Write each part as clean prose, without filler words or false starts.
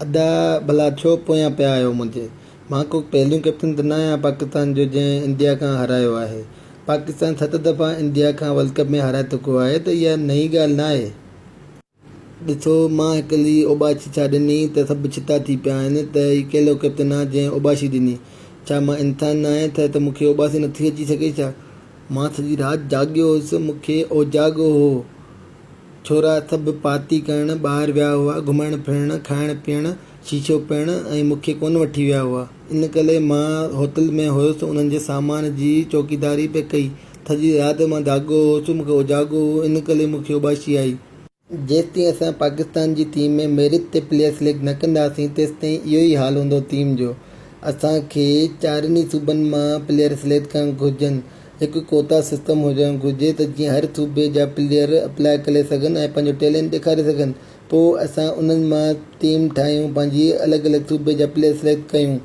ادا ڀلا ڇو پويان پيا آهيو منهنجي؟ مان ڪو پهريون ڪئپٽن ته نه آهيان پاڪستان جو جنهن انڊيا کان هارايو آهي. پاڪستان ست دفعا انڊيا کان ورلڊ ڪپ ۾ هارائي چڪو آهي ته اها نئين ڳالهه ناهي. ڏسو مان هڪلي اوٻاسي ڇا ڏني ته سڀ ڇتا ٿي پيا آهن ته هي ڪهڙو ڪئپٽن آ جنهن اوٻاسي ڏني. ڇا مان انسان نه آهيان ته ته مون کي اوٻاسي نٿي اچي سگهي ڇا؟ مان سڄي رات جاڳيو هوس مون کي اوجاڳو هو. ڇورا سڀ پارٽي ڪرڻ ٻاهر ويا هئا، گهمڻ ڦرڻ، کائڻ پيئڻ، شيشو پيئڻ ۽ مون کي ڪونه وٺي ويا هئا. ان ڪري مان هوٽل ۾ هيس انهن جي سامان جي چوڪيداري پئي ڪئي. سڄي رات مان جاڳيو هوس، مون کي اوجاڳو هو، ان ڪري مون کي اوٻاسي آئي. جيستائين اسان پاڪستان جي ٽيم ۾ ميرٽ تي پليئر سليڪٽ نه ڪنداسين تيستائين اهو ئي حال هوندو ٽيم جو. اسان کي چارن ئي صوبن مان پليئر سليڪٽ ڪرڻ گهرجن. هڪ ڪوتا سسٽم هجڻ گهرجي ته جيئن هر صوبي جا پليئر اپلاء ڪري سگهن ۽ پنهنجو ٽيلنٽ ڏيکاري سگهن پوء اسان انهن مان ٽيم ٺاهيون پنهنجي الڳ الڳ صوبي جا پليئر سليڪٽ ڪيون.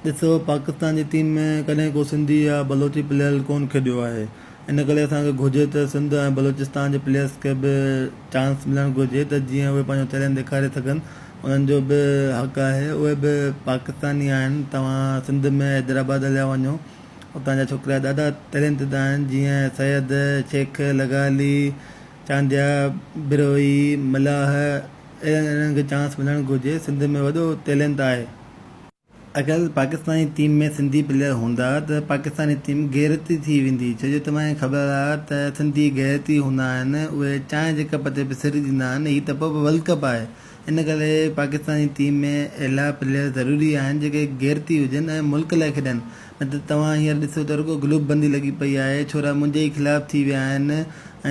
ڏسو پاڪستان جي ٽيم ۾ ڪڏهن ڪو سنڌي يا بلوچي پليئر ڪون کيڏيو آهي ان ڪري اسان کي گهرجي ته سنڌ ۽ بلوچستان جي پليئرس کي به چانس ملڻ گهرجي ته جيئن اهي پنهنجو ٽيلنٽ ڏيکاري سگهن انهن جو به حق آهي اهي به پاڪستاني آهن توهان سنڌ ۾ حيدرآباد هليا وڃو اتان جا ڇوڪرا ڏاڍا ٽيلنٽيڊ آهن جيئن سيد، شيخ، لغاري، چانڊيا، بروهي، ملاح اهڙن اهڙن کي چانس ملڻ گهرجي سنڌ ۾ وڏو ٽيلنٽ آهي. اگر پاڪستاني ٽيم ۾ سنڌي پليئر هوندا ته پاڪستاني ٽيم غيرتي ٿي ويندي ڇو جو توهان کي خبر آهي ته سنڌي غيرتي هوندا آهن اهي چانهه جي ڪپ تي به سر ڏيندا آهن هي ته پوء به ورلڊ ڪپ آهي ان ڪري پاڪستاني ٽيم ۾ اهڙا پليئر ضروري آهن جيڪي غيرتي هجن ۽ ملڪ لاء کيڏن نه ته توهان هينئر ڏسو ته رڳو گروپ بندي لڳي پئي آهي ڇورا منهنجي ئي خلاف ٿي ويا آهن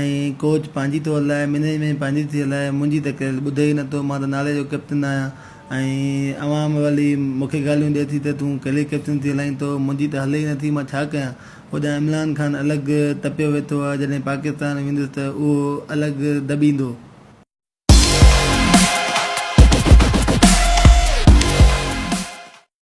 ۽ ڪوچ پنهنجي ٿو هلائي مئنيجمينٽ پنهنجي ٿي هلائي منهنجي ته ڪير ٻڌي ئي نٿو مان ته نالي جو ڪئپٽن آهيان ۽ عوام وري مون کي ڳالهيون ڏئي ٿي ته تون ڪهڙي ڪئپٽن ٿي هلائين ٿو منهنجي ته هلي ئي نٿي مان ڇا ڪيان هوڏانهن عمران خان الڳ تپيو ويٺو آهي جڏهن پاڪستان ويندس ته اهو الڳ دٻيندو.